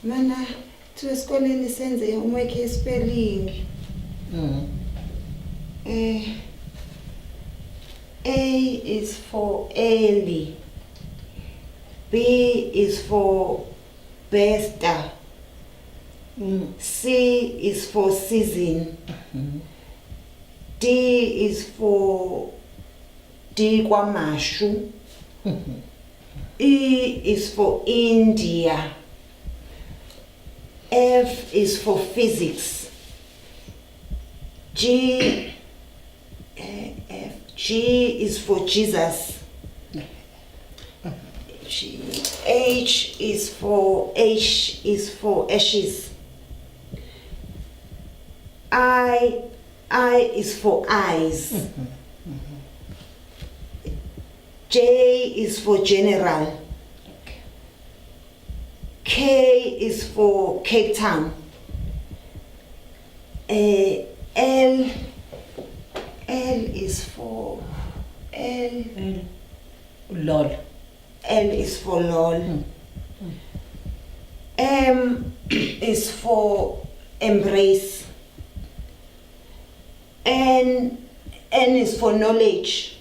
Mana thiwe esikoleni senze i-homework ye-spelling. A is for early. B is for Bester. C is for season. D is for D kwamashu. E is for India. F is for physics. G F G is for Jesus. G H is for H is for ashes. I is for eyes. J is for general. K is for Cape Town. L L is for L L lol. L is for lol. M is for embrace. N N is for knowledge.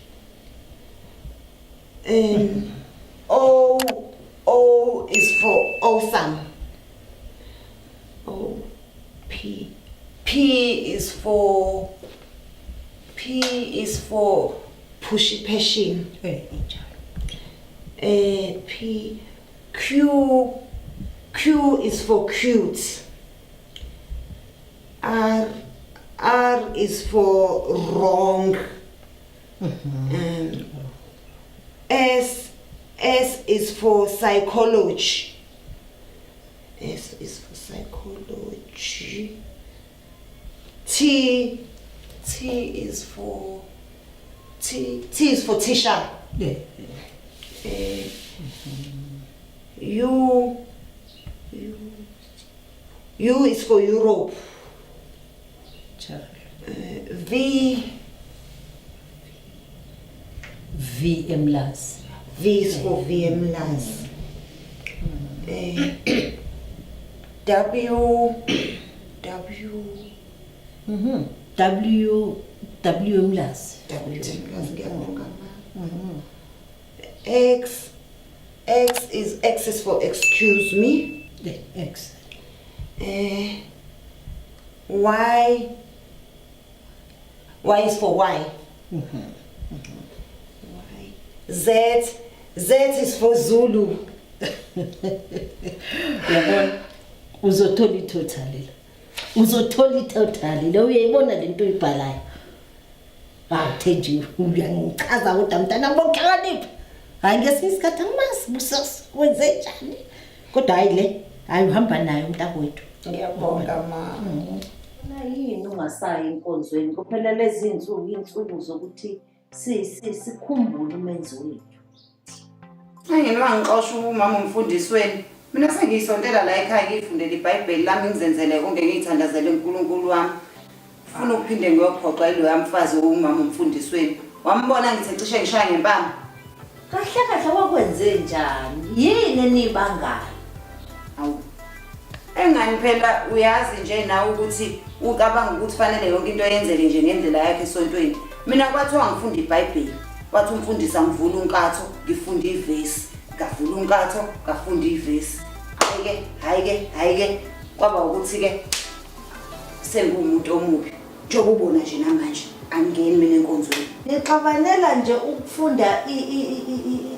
And O O is for awesome. O P P is for P is for pushy passion. Injalo. P Q Q is for cute. R R is for wrong. S S is for psychology. S is for psychology. T T is for T T is for teacher. U U U is for Europe. Njalo. V V eMlazi. V is for V eMlazi. W W W W eMlazi. W eMlazi ngiyabonga ma. X X is X is for excuse me. X. Y Y is for Y. Y. Z Z is for Zulu. Uyabona uzothola i-total la. Uzothola i-total la, uyayibona lento oyibhalayo. Hawu Thenjiwe, uyangichaza kodwa mntana bokuhlakanipha. Hayi ngesinye isikhathi angimazi busas wenze njani. Kodwa hayi le, hayi uhamba nayo mntakwethu. Ngiyabonga ma. Na yini ungasayi enkonzweni? Kuphela lezi insuku insuku zokuthi sikhumbule umenzi wethu. Angeke ngixoshe umama umfundisi wenu. Mina sengiyisontela la ekhaya ngiyifundele iBhayibheli lami ngizenzele konke ngiyithandazele uNkulunkulu wami. Ufuna ukuphinde ngiyophoxa iloya mfazi umama umfundisi wenu. Wambona ngithe cishe ngishaya ngempama. Kahle kahle wakwenze njani? Yini enibangayo? Awu. Engani phela uyazi nje nawe ukuthi ucabanga ukuthi fanele yonke into yenzeke nje ngendlela yakhe esontweni. Mina kwathiwa ngifunda iBhayibheli. Wathi umfundisi angivula unkatho ngifunda ivesi. Ngavula unkatho ngafunda ivesi. Hayi ke, hayi ke, hayi ke. Kwaba ukuthi ke senguwumuntu omubi. Njengoba ubona nje namanje angingeni mina enkonzweni. Nixabanela nje ukufunda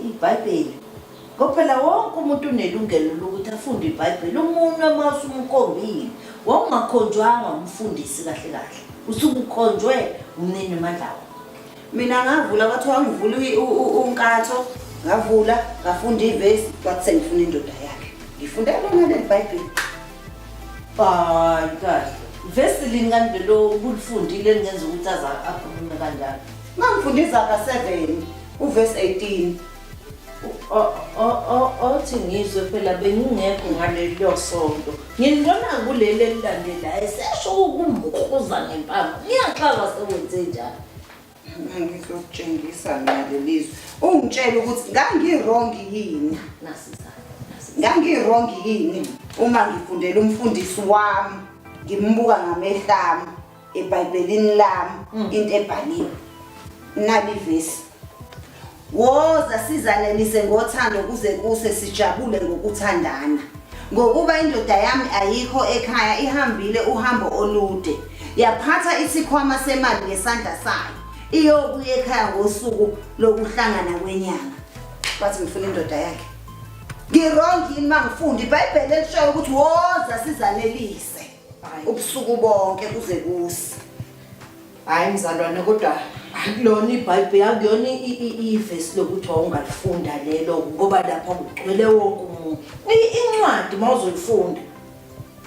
iBhayibheli. Ngoba phela wonke umuntu unelungelo lokuthi afunde iBhayibheli. Umunwe uma usumkhombile, wawungakhonjwanga umfundisi kahle kahle. Usuke ukhonjwe umnini mandla wakho. Mina ngavula kwathiwa ngivula unkatho, ngavula ngafunda ivesi, kwathi sengifuna indoda yakhe. Ngifunde lona leli Bhayibheli. Hayi kahle. Vesi lini kanti lelo ubulifundile elingenza ukuthi aze akhulume kanjalo? Ngangifunda iZaga 7 uvesi 18. Othi ngizwe phela bengingekho ngalelo sonto. Nginibona kuleli elilandelayo esesho ukumkhuza ngempama. Ngiyaxaka sewenze njani. Ngizokutshengisa mina lelizwe. Ungitshela ukuthi ngangi-wrong yini. Nasi isandla, nasi. Ngangi-wrong yini uma ngifundela umfundisi wami ngimbuka ngamehlo ami eBhayibhelini lami into ebhaliwe. Nali ivesi. Woza sizanelise ngothando kuze kuse sijabule ngokuthandana. Ngokuba indoda yami ayikho ekhaya ihambile uhambo olude. Yaphatha isikhwama semali ngesandla sayo. Iyobuya ekhaya ngosuku lokuhlangana kwenyanga. Bathi ngifuna indoda yakhe. Ngi-wrong yini uma ngifunda iBhayibheli elishoyo ukuthi woza sizanelise ubusuku bonke kuze kuse. Hayi mzalwane kodwa akulona iBhayibheli akuyona ivesi lokuthi wawungalifunda lelo ngoba lapha kugcwele wonke umuntu. Incwadi uma uzoyifunda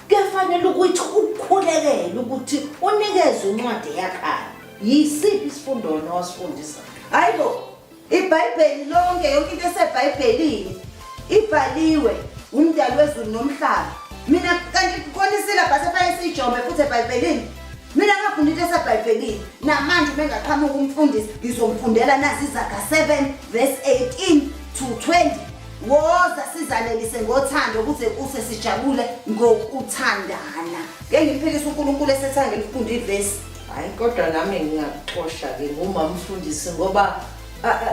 kuyafanele ukuthi ukhulekele ukuthi unikezwe incwadi yakhayo. Yisiphi isifundo wena owasifundisa? Hayibo, iBhayibheli lonke yonke into eseBhayibhelini ibhaliwe umdali wezulu nomhlaba. Mina kanti khona isilabhasi efanele siyijombe futhi eBhayibhelini. Mina ngafunda into eseBhayibhelini. Namanje uma engaqhamuka umfundisi ngizomfundela nazi iZaga 7 verse 18 to 20. Woza sizanelise ngothando kuze kuse sijabule ngokuthandana. Ngeke ngimphikise uNkulunkulu esethanga ngilifunde ivesi. Hayi kodwa nami ngingakuxosha-ke ngumamfundisi ngoba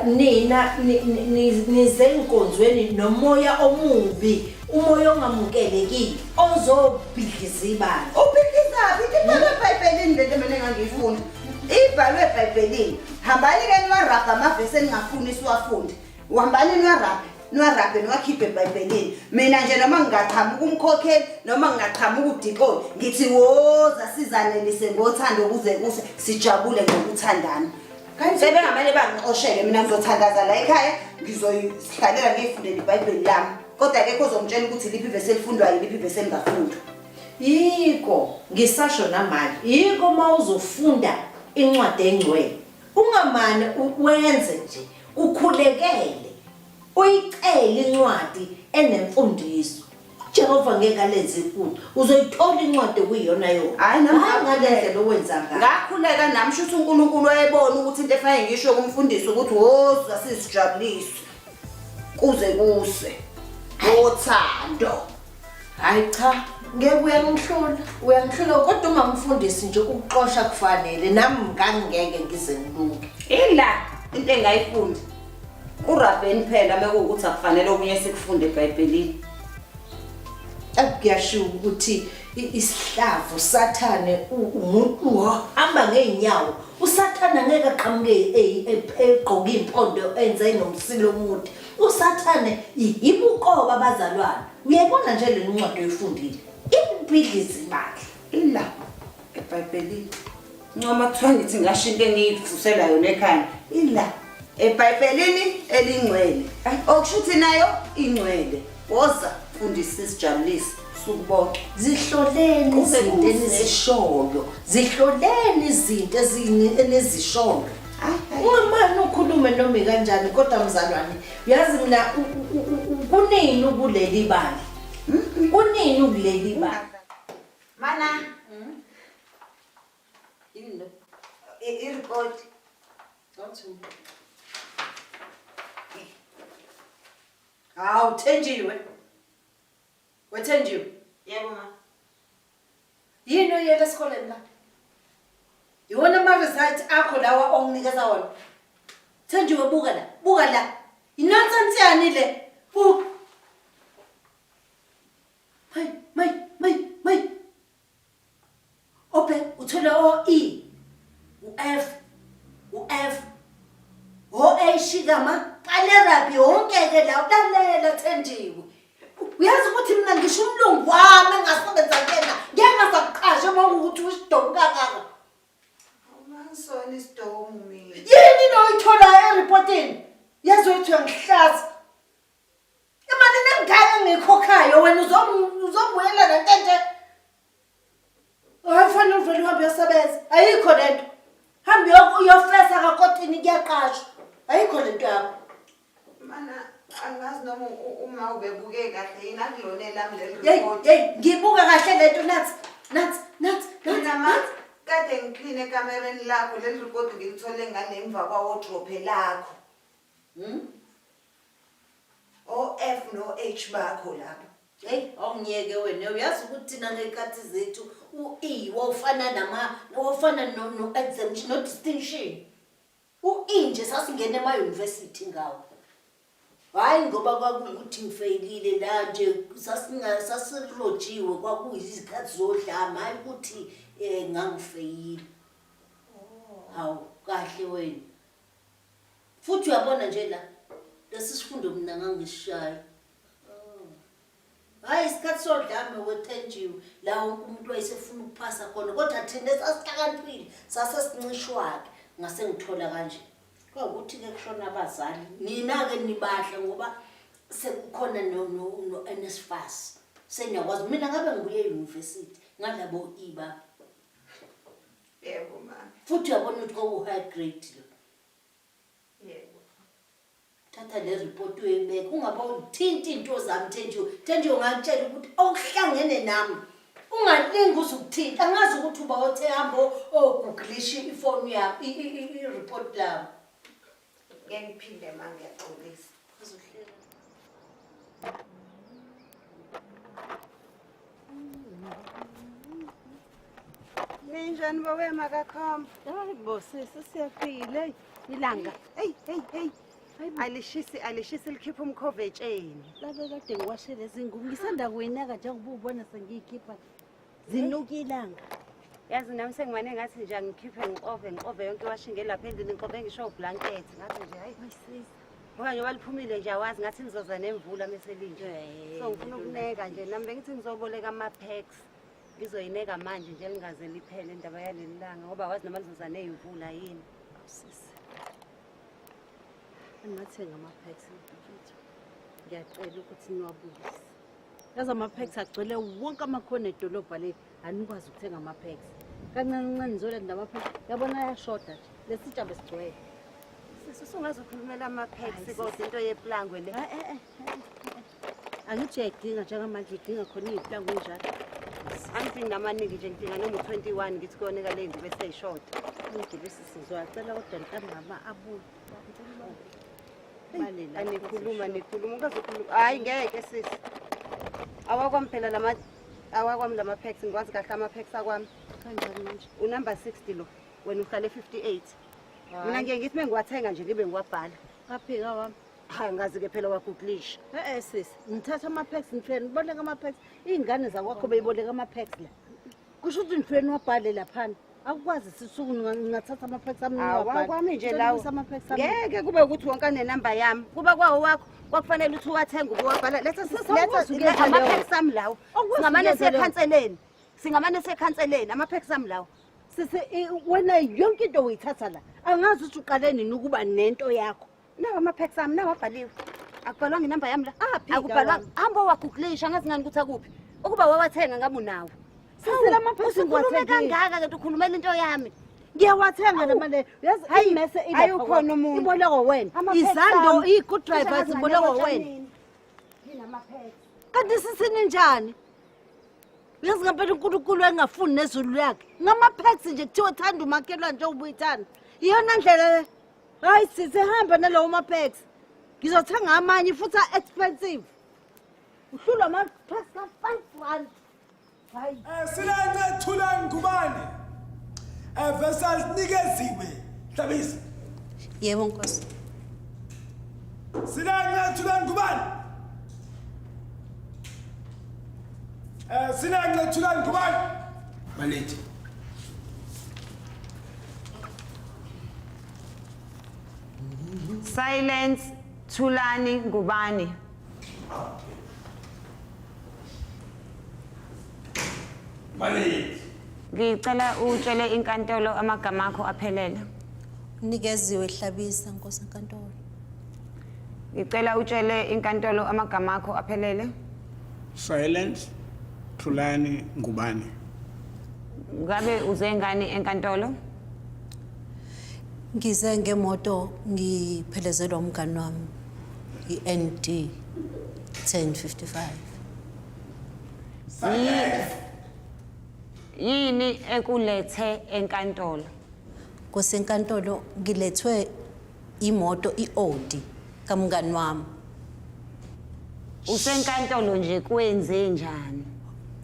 nina nize enkonzweni nomoya omubi, umoya ongamukelekile ozobhidliza ibandla. Ubhidlizaphi? Into ibhalwe eBhayibhelini lento mina engangiyifunda. Ibhalwe eBhayibhelini. Hambani-ke niwarabhe amavesi eningafuni siwafunde. Uhambani niwarabhe, niwarabhe niwakhiphe eBhayibhelini. Mina nje noma ngingaqhamuka umkhokheli noma ngingaqhamuka udikoni ngithi woza sizanelise ngothando kuze kuse sijabule ngokuthandana. Sebengamane bangixoshele mina ngizothandaza la ekhaya ngizoyihlalela ngiyifundele iBhayibheli lami. Kodwa akekho ozongitshela ukuthi liphi ivesi elifundwayo liphi ivesi elingafundwa. Yiko ngisasho namanje, yiko uma uzofunda incwadi engcwele ungamane wenze nje ukhulekele uyicele incwadi enemfundiso. UJehova ngeke alenze iphutha, uzoyithola incwadi okuyiyona yona. Hhayi nami Hhayi ngale ndlela owenza ngayo. Ngakhuleka nami shuthi uNkulunkulu wayebona ukuthi into efanele ngisho kumfundisi ukuthi woza sizijabulise kuze kuse ngothando. Hayi cha, ngeke uyangihlula, uyangihlula kodwa uma mfundisi nje ukuxosha kufanele nami ngangingeke ngize ngilunge. Ila into engayifunda kurabheni phela mekuwukuthi akufanele okunye sikufunde eBhayibhelini. Kuyashiwo ukuthi isihlavu sathane umuntu uhamba ngey'nyawo usathane angeke aqhamuke egqoke iy'mpondo enze nomsila omude usathane yibuqoba abazalwane uyayibona nje le ncwadi oyifundile ikubhidliza ibandla Ila eBhayibhelini. Ncoma kuthiwa ngithi ngasho into engiyivusela yona ekhaya. Ila eBhayibhelini elingcwele. Okusho ukuthi nayo ingcwele. Woza mfundisi sijabulise usuku bonke. Zihloleni Kuze izinto kuse. enizishoyo, zihloleni izinto enizishoyo. Hayi, hayi. Ungamane ukhulume noma ikanjani kodwa mzalwane, uyazi mina kunini ukuleli bandla? Kunini ukuleli bandla? Mana. Yini lo? I-report. Hawu Thenjiwe. Wethenjiwe. Yebo ma. Yini oyela esikoleni la? Iwona ama-result akho lawa onginikeza wona. Thenjiwe buka la, buka la. Inonsense yani le? Buka. May, may, may, may. Ope uthole o E, u F, u F. O A shikama, qalerapi yonke ke la ulalela Thenjiwe. Uyazi ukuthi mina ngisho umlungu wami engasebenza kuyena ngeke ngasakuqasha uma ukuthi usidomu kangaka. Awumasona isidomu mina. Yini lo oyitholayo eripotini? Yazi uthi uyangihlaza. Imali nengaka engiyikhokhayo wena uzobuyela nento enje. Hayi fanele uvele uhambe uyosebenza. Ayikho lento. Hambe uyofesa kakotini kuyaqashwa. Ayikho lento yakho. Mana angazi noma uma ubebuke kahle yini akulona elami leli Hey, report. hey, ngibuka kahle lento nathi. Nathi, nathi, nathi. Mina ma kade ngikline ekamereni lakho leli report ngilithole ngale emva kwa wardrobe lakho. O-F no-H bakho laba. Hey, awungiyeke wena. Uyazi ukuthi thina ngey'khathi zethu u-E wawufana nama wawufana no no exemption no distinction. U-E nje sasingena ema-university ngawo. Hhayi ngoba kwakuwukuthi ngifeyilile la nje sasinga sasirojiwe kwakuyizikhathi zodlame hhayi ukuthi um ngangifeyile. Hawu kahle wena. Futhi uyabona nje la lesi sifundo mina ngangisishaya. Hhayi isikhathi sodlame wethenjiwe la wonke umuntu wayesefuna ukuphasa khona kodwa thina esasihlakaniphile sase sincishwa-ke ngase ngithola kanje. Kwawukuthi-ke kushona abazali nina-ke nibahle ngoba sekukhona no-NSFAS seniyakwazi. Mina ngabe ngibuye e-university ngalabo E baba. Yebo mama. Futhi uyabona ukuthi kwaku-high grade lo. Yebo. Thatha le report uyoyibeka ungabothinta into zami Thenjiwe. Thenjiwe ngakutshela ukuthi okuhlangene nami ungalingi uze ukuthinta. Angazi ukuthi uba othe hamba ogooglisha ifoni yami i-report lami. Ngeke ngiphinde ma ngiyaxolisa. Uzohleka. Ninjani bowe makakhomba? Hayi bo sisi siyaphila ilanga. Hey hey hey. Alishisi alishisi likhipha umkhova etsheni. Labe kade ngiwashe lezi ngubo ngisanda kuyinaka njengoba ubona sengiyikhipha. Zinuka ilanga. Yazi nami sengimane ngathi nje angikhiphe ngixove ngixove yonke iwashing elapha endlini ngixove ngisho ublanket ngathi nje hayi. Ngoba njengoba liphumile nje awazi ngathi nizoza nemvula meselinje. So ngifuna ukuneka nje nami bengithi ngizoboleka ama-packs. Ngizoyineka manje nje lingaze liphele indaba yaleli langa ngoba awazi noma lizoza ney'mvula yini. Sisi. Angathenga ama-packs mfethu. Ngiyacela ukuthi niwabuyise. Yazi ama-packs agcwele wonke amakhona edolobha le anikwazi ukuthenga ama-packs. Kancane kancane nizolanda ama-packs. Yabona ayashoda nje. Lesi tshaba sigcwele. Sisi usungaze ukhulumela ama-packs kodwa into yeplangwe le. Angithi uyayidinga njengamanje udinga khona iy'plango enjalo. Angidingi namaningi nje ngidinga noma u-21 ngithi kuyoneka le ngubo eseyishoda. Ngigibisi sizowacela kodwa ntambama abuye. Bale la. Anikhuluma nikhuluma ungazokhuluma. Hayi ngeke sisi. Awakwami phela lama awakwami lama packs ngikwazi kahle ama packs akwami. Kanjani manje? Unumber 60 lo. Wena uhlale 58. Mina ngiye ngithi mengiwathenga nje ngibe ngiwabhala. Aphika wami. Hayi ngazi ke phela wagooglisha. Eh sisi, ngithatha ama-packs ngifike niboleka ama-packs. Iy'ngane zakwakho beyiboleka ama-packs la. Kusho ukuthi ngifike niwabhale laphana. Akukwazi sisuku ngingathatha ama-packs ami niwabhale. Awakwami nje Ngicela lawo. ubuyise ama-packs ami. Ngeke kube ukuthi wonke anenamba yami. Kuba kwawo wakho kwakufanele ukuthi uwathenge ubuwabhala. Letha Sisi, letha awukwazi letha ukuyenza leyo. ama-packs ami lawo. Awukwazi Singamane ukuyenza leyo. sekhanseleni. Singamane sekhanseleni ama-packs ami lawo. Sisi, wena yonke into uyithatha la. Angazi ukuthi uqale nini ukuba nento yakho. Nawa ama-packs ami nawa abhaliwe. Akubhalwanga inamba yami la. Aphi Akubhalwanga. wami? Hamba wagooglisha angazi ngani ukuthi akuphi. Ukuba wawathenga ngabe unawo. Sisi la ma-packs Usukhulume ngiwathengile. kangaka kanti ukhulumela into yami. Ngiyawathenga la mali. Uyazi Hayi, imese hayi ilapha ukhona kwakho. umuntu. Ibolekwa wena. Ama-packs Izando ami. i-good drivers ibolekwa wena. Kanti sisini njani? Uyazi ngempela uNkulunkulu engafuni nezulu lakhe. Ngama-packs nje kuthiwa thanda umakhelwane njengoba uyithanda. Iyona ndlela le. Hayi sisi hamba nalawo ma-packs. Ngizothenga amanye futhi a-expensive. Uhlulwa ama-packs ka-5 rand. Hayi. Silence Thulani Ngubane. Vesal nikeziwe. Hlabisa. Yebo Nkosi. Silence Thulani Ngubane. Silence Thulani Ngubane. Malethi. Silence Thulani Ngubane. Malethi. Ngicela utshele inkantolo amagama akho aphelele. Nikeziwe Hlabisa Nkosi enkantolo. Ngicela utshele inkantolo amagama akho aphelele. Silence Thulani Ngubane. Ngabe uze ngani enkantolo? Ngize ngemoto ngiphelezelwa umngani wami i-ND 1055. Yini ekulethe enkantolo? Nkosi enkantolo ngilethwe imoto i-Audi kamngani wami. Usenkantolo nje kwenze njani?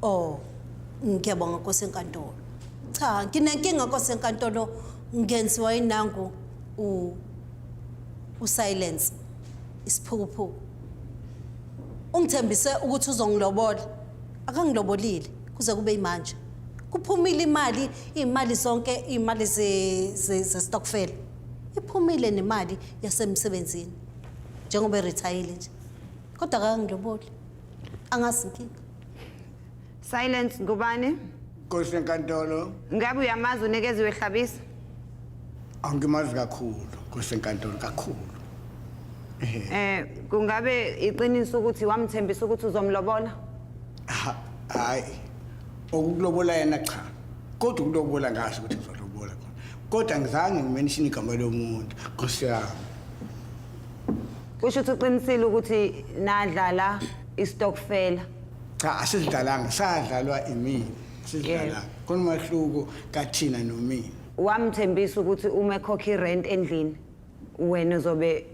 Oh, ngiyabonga Nkosi enkantolo. Cha, nginenkinga Nkosi enkantolo ngenziwa inangu u usilence isiphukuphuku. Ungithembise ukuthi uzongilobola. Akangilobolile kuze kube imanje. Kuphumile imali, imali zonke, imali ze ze, ze stokvel. Iphumile nemali yasemsebenzini. Njengoba eretirile nje. Kodwa akangiloboli. Angazi inkinga. Silence Ngubane. Nkosi enkantolo. Ngabe uyamazi unikeziwe Hlabisa? Angimazi kakhulu, Nkosi enkantolo kakhulu. Eh kungabe iqiniso ukuthi wamthembisa ukuthi uzomlobola? Hayi. Okukulobola yena cha. Kodwa ukulobola ngasho ukuthi ngizolobola khona. Kodwa ngizange ngimention igama lomuntu, Nkosi yami. Kusho ukuthi uqinisile ukuthi nadlala istokfela. Cha asidlalanga, sadlalwa imina. Sidlalanga. Khona umahluko kathina nomina. Wamthembisa ukuthi uma ekhokha irent endlini wena uzobe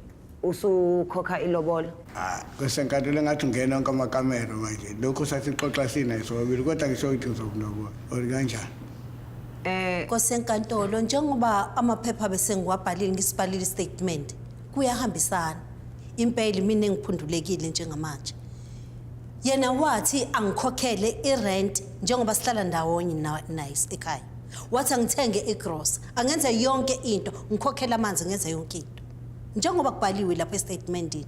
usukhokha ilobolo. Ah, kwesenkantolo engathi ungena onke amakamero manje. Lokhu sasixoxa sina sobabili kodwa ngisho ukuthi ngizokulobola. Or kanjani? Eh Nkosi enkantolo njengoba amaphepha bese ngiwabhalile ngisibhalile istatement kuyahambisana impela mina engiphundulekile njengamanje yena wathi angikhokhele irent njengoba sihlala ndawonye naye ekhaya wathi angithenge igrosa angenze yonke into ngikhokhele amanzi ngenze yonke into njengoba kubhaliwe lapha estatementini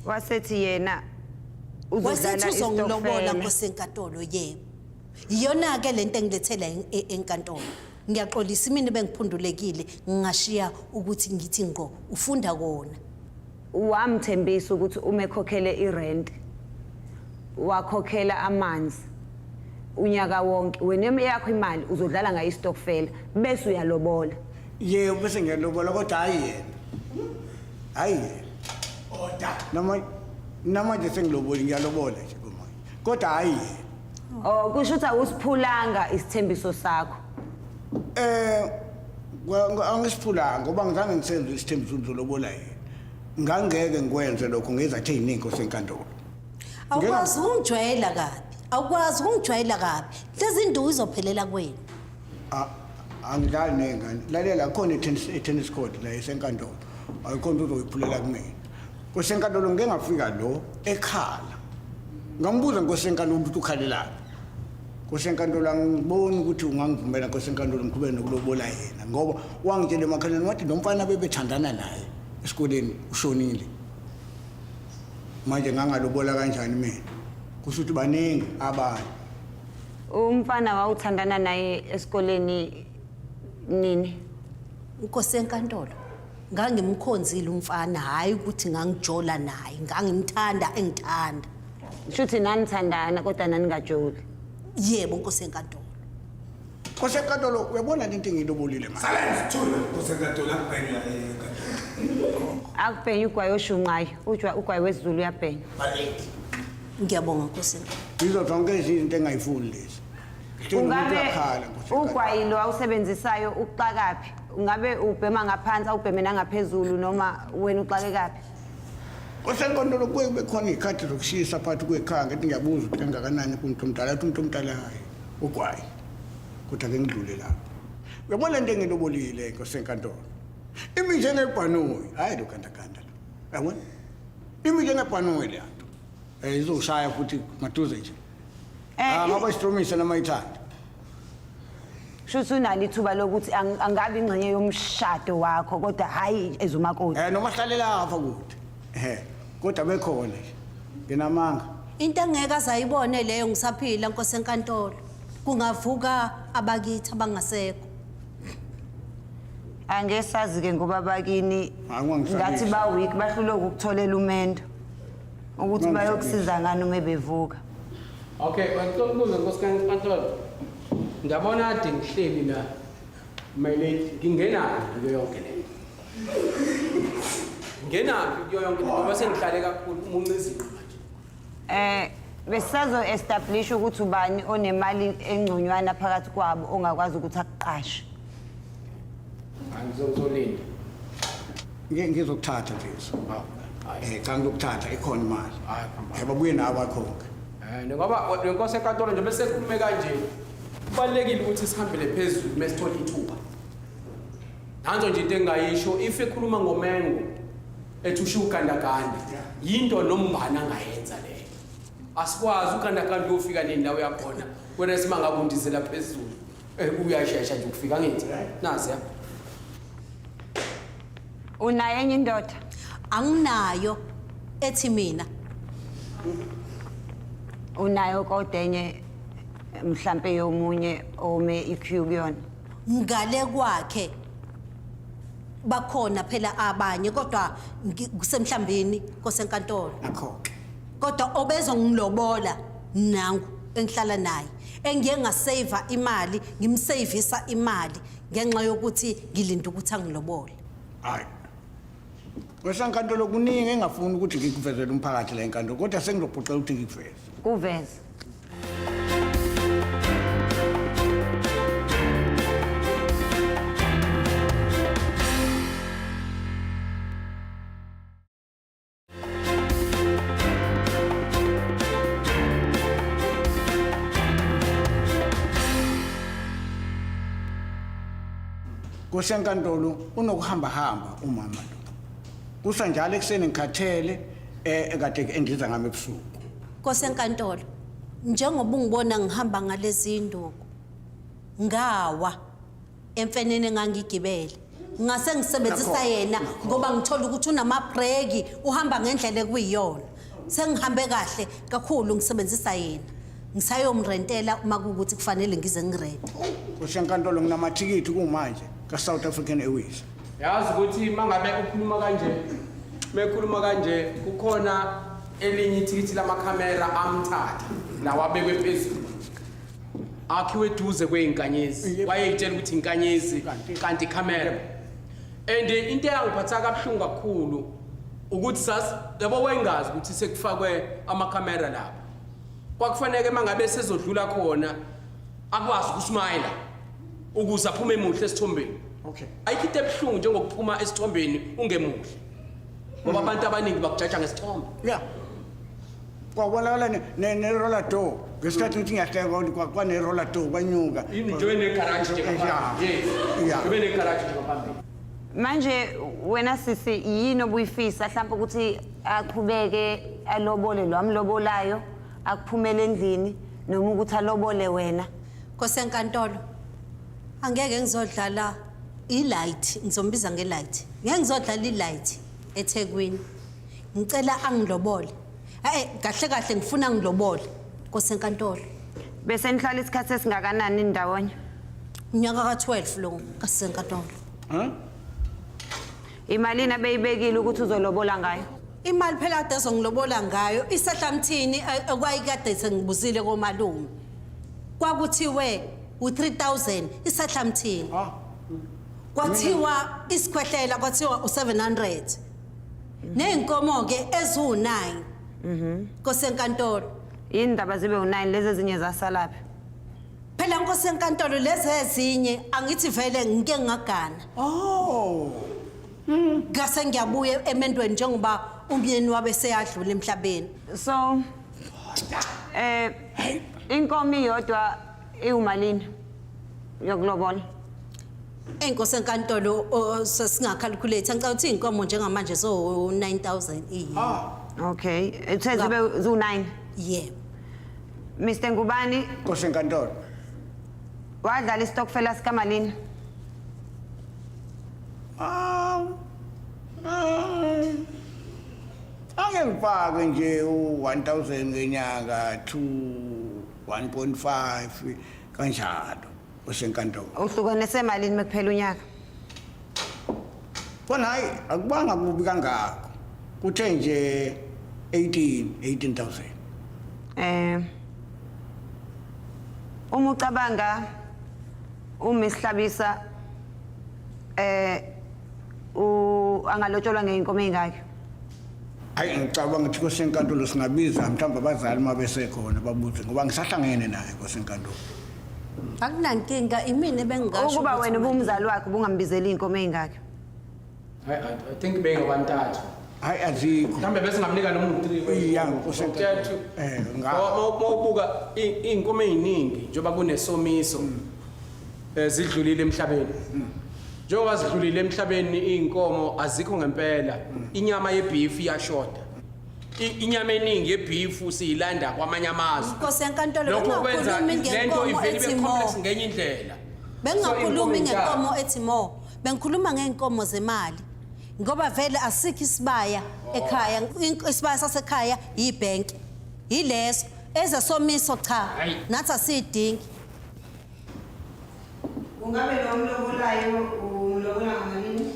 wasethi yena wasethi uzodlala uzongilobola istokfela. nkosi enkantolo yebo iyona-ke le nto engilethela enkantolo ngiyaxolisa imini bengiphundulekile ngingashiya ukuthi ngithi ngqo ufunda kona Wamthembisa ukuthi uma ekhokhele irent wakhokhela amanzi unyaka wonke wena eyakho imali uzodlala ngayo istokfela bese uyalobola. Yebo bese ngiyalobola kodwa hayi yena. Hayi yena. Order. Noma namanje sengiloboli ngiyalobola nje kumanje. Kodwa hayi yena. Oh kusho ukuthi awusiphulanga isithembiso sakho. Eh angisiphulanga ngoba ngizange ngisenze isithembiso ngizolobola yena. Ngangeke ngikwenze lokho ngezathu eziningi osenkantolo. Awukwazi ukungijwayela kabi. Awukwazi ukungijwayela kabi. Lezi induku izophelela kwenu. Angidlali ney'ngane. Lalela khona i-tennis court la esenkantolo. Ayikho into ozoyiphulela kumina. Nkosi enkantolo ngike ngafika lo ekhala. Ngambuza nkosi enkantolo ukuthi ukhalelaphi. Nkosi enkantolo angiboni ukuthi ungangivumela nkosi enkantolo ngiqhubeke nokulobola yena ngoba wangitshela emakhaleni wathi lo mfana bebethandana naye esikoleni ushonile. Manje ngangalobola kanjani mina? Kusho ukuthi baningi abanye. Umfana wawuthandana naye esikoleni nini? Nkosi enkantolo. Ngangimkhonzile umfana hayi ukuthi ngangijola naye, ngangimthanda engithanda. Shuthi nanithandana kodwa naningajoli. Yebo Nkosi enkantolo. Nkosi enkantolo uyabona lento engiyilobolile manje. Silence thula. Nkosi enkantolo akubhenywa enkantolo. Akubhenye ugwayi oshunqayo, ujwa ugwayi wesiZulu uyabhenywa. Malady. Ngiyabonga Nkosi enkantolo. Yizo zonke izinto engayifuni lezi. Ngitshela ukuthi Ungabe uyakhala Nkosi enkantolo. ugwayi lo awusebenzisayo uxakaphi? Ungabe ubhema ngaphansi awubheme nangaphezulu noma wena uxake kaphi? Nkosi enkantolo kuye kube khona iy'khathi zokushisa phakathi kwekhaya ngithi ngiyabuza ukuthi kangakanani kumuntu omdala athi umuntu omdala hayi ugwayi kodwa ke ngidlule lapho. Uyabona lento engilobolile Nkosi enkantolo. Imi njengebhanoyi, hayi lo gandaganda lo. Uyabona? Imi njengebhanoyi le nto. Eh izoshaya futhi maduze nje. Ah ngaba isitromisa noma ithanda. Shuthi unalo ithuba lokuthi angabi ingxenye yomshado wakho kodwa hayi ezumakoti. Eh noma hlalela apha kude. Eh kodwa bekhona nje. Nginamanga. Into engeke azayibone leyo ngisaphila Nkosi enkantolo. Kungavuka abakithi abangasekho. Angesazi ke ngoba bakini Hayi, ungangisabisi. ngathi ba weak bahlulwe ukukutholela umendo. Ukuthi bayokusiza ngani uma bevuka. Okay, ngicela ukubuza Nkosi kaNkantolo. Ngiyabona kade ngihleli la. My lady, ngingenaphi kuyo yonke le nto? Ngingenaphi kuyo yonke le nto ngoba sengihlale kakhulu umunca izinqa manje. Eh besisazo establish ukuthi ubani onemali engconywana phakathi kwabo ongakwazi ukuthi akuqashe. Angizolinda. Ngizokuthatha mfethu. Hawu. Hayi. Eh cha ngizokuthatha ikhona imali. Hayi, hamba. Eh babuye nawe akhonke. Eh ngoba le nkosi enkantolo nje bese khulume kanje. Kubalekile ukuthi sihambele phezulu mesithola ithuba. Nanso nje into engayisho if ekhuluma ngomengo ethi usho ugandaganda yinto nombani angayenza leyo. Asikwazi ugandaganda uyofika nini la uyakhona. Wena simanga kundizela phezulu. Eh uyashesha nje ukufika ngithi. Nazi ya. Unayo enye indoda? Anginayo ethi mina. Unayo kodwa enye mhlampe yomunye ome iQ kuyona. Ngale kwakhe bakhona phela abanye kodwa kusemhlambini kosenkantolo. Akhokhe. Kodwa obezongilobola nangu engihlala naye engiye ngasave imali ngimsavisa imali ngenxa yokuthi ngilinde ukuthi angilobole. Hayi. Kwesankantolo kuningi engafuni ukuthi ngikuvezele umphakathi la enkantolo kodwa sengizophoqela ukuthi ngikuveze. Kuveze. Kusenkantolo unokuhamba hamba umama lo. Kusanjalo ekuseni ngikhathele eh kade endiza ngami ebusuku. Kosenkantolo njengoba ungibona ngihamba ngalezi nduku ngawa emfeneni engangigibele ngase ngisebenzisa yena ngoba ngithola ukuthi unamabreki uhamba ngendlela ekuyiyona sengihambe kahle kakhulu ngisebenzisa yena ngisayomrentela uma kuwukuthi kufanele ngize ngirente. Kusenkantolo nginamathikithi kumanje ka South African Airways. Yazi ukuthi mangabe ukhuluma kanje mekhuluma kanje kukhona elinye ithikithi lamakhamera amthatha lawa abekwe phezulu akhiwe eduze kweyinkanyezi wayeyitshela ukuthi inkanyezi kanti ikhamera and into eyangiphatha kabuhlungu kakhulu ukuthi sas yabo wayengazi ukuthi sekufakwe amakhamera lapha kwakufanele mangabe sezodlula khona akwazi ukusmayila ukuze aphume emuhle esithombeni. Okay. Ayikho into ebuhlungu njengokuphuma esithombeni ungemuhle ngoba abantu abaningi bakujaja ngesithombe. Yeah. Kwabonakala ne-roller door ngesikhathi ngithi ngiyahleka kwane-roller door kwanyuka. Njengoba negaraji nje ngaphambili. Yes. Njengoba negaraji nje ngaphambili. Manje wena sisi yini obuyifisa mhlawumbe ukuthi aqhubeke alobole lo amlobolayo akuphumele endlini noma ukuthi alobole wena? Kosenkantolo angeke ngizodlala i-light ngizombiza nge-light ngeke ngizodlala i-light eThekwini ngicela angilobole eh kahle kahle ngifuna ngilobole kosenkantolo. Bese nihlala isikhathi esingakanani ndawonye? Unyaka ka-12 lo kasenkantolo. Imalini abeyibekile ukuthi uzolobola ngayo? Imali phela kade ezongilobola ngayo isehlamthini okwayikade sengibuzile komalume. Kwakuthiwe u3000 isehlamthini. Kwathiwa isikhwehlela kwathiwa u700. Nezinkomo ke eziwu9. Kosenkantolo. Indaba zibe u9 lezi ezinye zasalaphi? Phela nkosi enkantolo lezi ezinye angithi vele ngike ngagana. Oh. Ngase ngiyabuya emendweni njengoba umyeni wabe seyadlula emhlabeni. So inkomo iyodwa iwumalini yokulobola? Enkosi enkantolo sesingacalculate ngicela ukuthi inkomo njengamanje so 9000 iyi. Okay, ithe zibe zu9. Yebo. Mr Ngubani, Nkosi enkantolo. Wadlala istokfela sikamalini? Ake ngifake nje u1000 ngenyanga to 1.5 kanjalo osenkantolo. Uhlukanise malini mekuphela unyaka? Kona hayi akubanga kubi kangako. Kuthe nje 18000. Uma ucabanga uMiss Hlabisa angalotsholwa ngeinkomo ezingaki? Hayi ngicabanga ukuthi kosenkantolo singabiza mhlawumbe abazali uma besekhona babuze ngoba ngisahlangene naye kosenkantolo. Akunankinga imini ebengingasho Ukuba ukuthi wena imali. ubumzali wakhe ubungambizeli inkomo ezingaki? I think bengabantathu. Hayi, azikho. Mhlawumbe bese ngamnika noma u-3. Iya, Nkosi enkantolo. Mawubuka iy'nkomo ey'ningi njengoba kunesomiso zidlulile emhlabeni. Njengoba zidlulile emhlabeni iy'nkomo azikho ngempela. Inyama ye-beef iyashoda. Inyama eningi ye-beef siyilanda kwamanye amazwe. Nkosi yenkantolo, Lokho kwenza bengingakhulumi lento ngenkomo ivele ibe ethi mo. complex ngenye indlela. Bengingakhulumi So, iy'nkomo ngenkomo ethi mo. Bengikhuluma ngey'nkomo zemali. Ngoba vele asikho isibaya ekhaya, isibaya sasekhaya yibhenki. Yileso ezesomiso cha. Hhayi. Nathi asiyidingi. Kungabe lo mlobolayo umlobola ngamalini?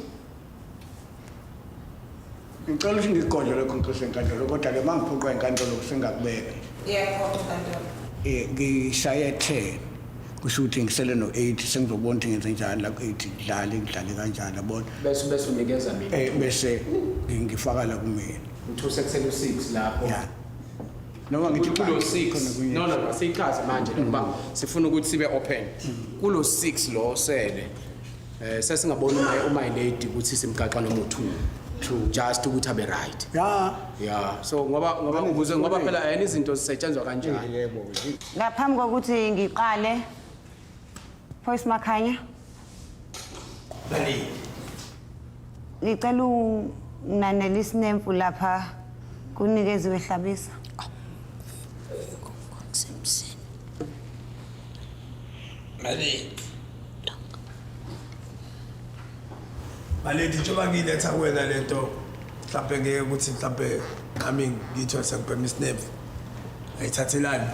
Ngicela ukuthi ngigodle lokho, Nkosi enkantolo, kodwa-ke uma ngiphoqwa inkantolo sengakubeka. Iyaphoqa inkantolo. Ngishaye 10, kusho ukuthi ngisele no-8. Sengizobona ukuthi ngenze njani la ku-8, ngidlale ngidlale kanjani, yabona. Bese unikeza mina. Bese ngifaka la kumina. Ngithuse kusele u-6 lapho. Ya, noma ngithi Kulo cha, 6. khona kunye. No, asiyichaze manje ngoba sifuna ukuthi sibe open. Kulo 6 lo sele sesingabona uma lady ukuthi simgaxa noma u2 just ukuthi abe right. Ya. Yeah, so ngoba ukuze ngoba phela yena izinto zisetshenzwa kanjani. Yebo. Ngaphambi kokuthi ngiqale, Phoyisi Makhanya, Laleli. ngicela unanele isinemfu lapha kunikeziwe Hlabisa. Kusemsini. Laleli. Maledi, njengoba ngiyiletha kuwena lento, mhlawumbe ngeke ukuthi mhlawumbe nami ngithiwa sengibhema isinemfu. Ayithathelani.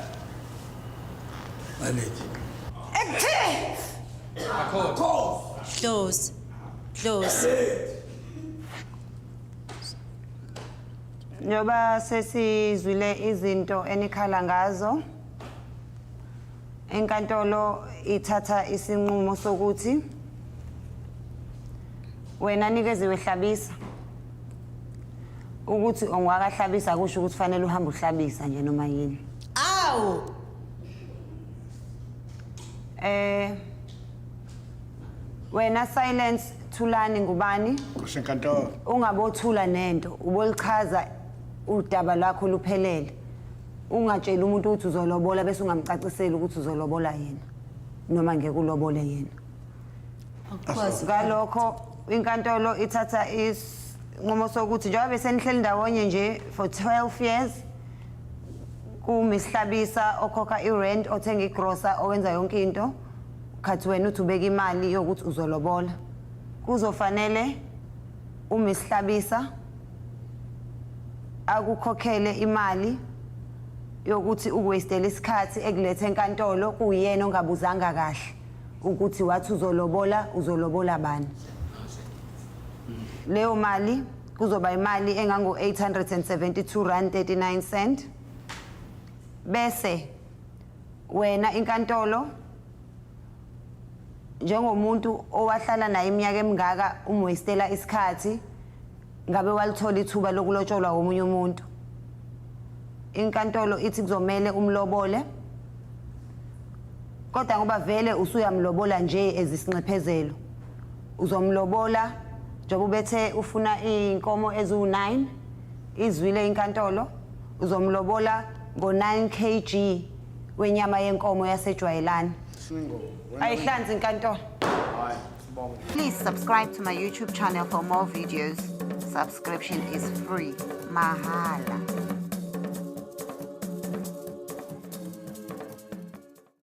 Maledi. Close. Close. Njengoba sesizwile izinto enikhala ngazo, inkantolo ithatha isinqumo sokuthi wena nikeziwe Hlabisa, ukuthi ongwakaHlabisa kusho ukuthi fanele uhambe uhlabisa nje noma yini. Awu. Wena Silence Thulani Ngubani, Nkosi enkantolo. Ungabothula nento, ubolichaza udaba lwakho luphelele. Ungatsheli umuntu ukuthi uzolobola bese ungamcaciseli ukuthi uzolobola yena noma ngeke ulobole yena. Akukwazi. Ngalokho inkantolo ithatha isinqumo sokuthi njengoba besenihleli ndawonye nje for 12 years, kuMiss Hlabisa okhokha i-rent, othenga igrosa, owenza yonke into, khathi wena uthi ubeka imali yokuthi uzolobola, kuzofanele uMiss Hlabisa akukhokhele imali yokuthi ukuwastele isikhathi ekulethe enkantolo, kuyena ongabuzanga kahle ukuthi wathi uzolobola, uzolobola bani. Leyo mali kuzoba imali engango 872 rand 39 cent. Bese wena inkantolo, njengomuntu owahlala naye iminyaka emingaka, umwastela isikhathi, ngabe walithola ithuba lokulotsholwa womunye umuntu, inkantolo ithi kuzomele umlobole, kodwa ngoba vele usuyamlobola nje ezisinxephezelo, uzomlobola njengoba ubethe ufuna iy'nkomo eziwu-9. Izwile inkantolo, uzomlobola ngo-9 kg wenyama yenkomo yasejwayelani. Ayihlanzi inkantolo. Hayi, sibonge. Please subscribe to my YouTube channel for more videos. Subscription is free. Mahala.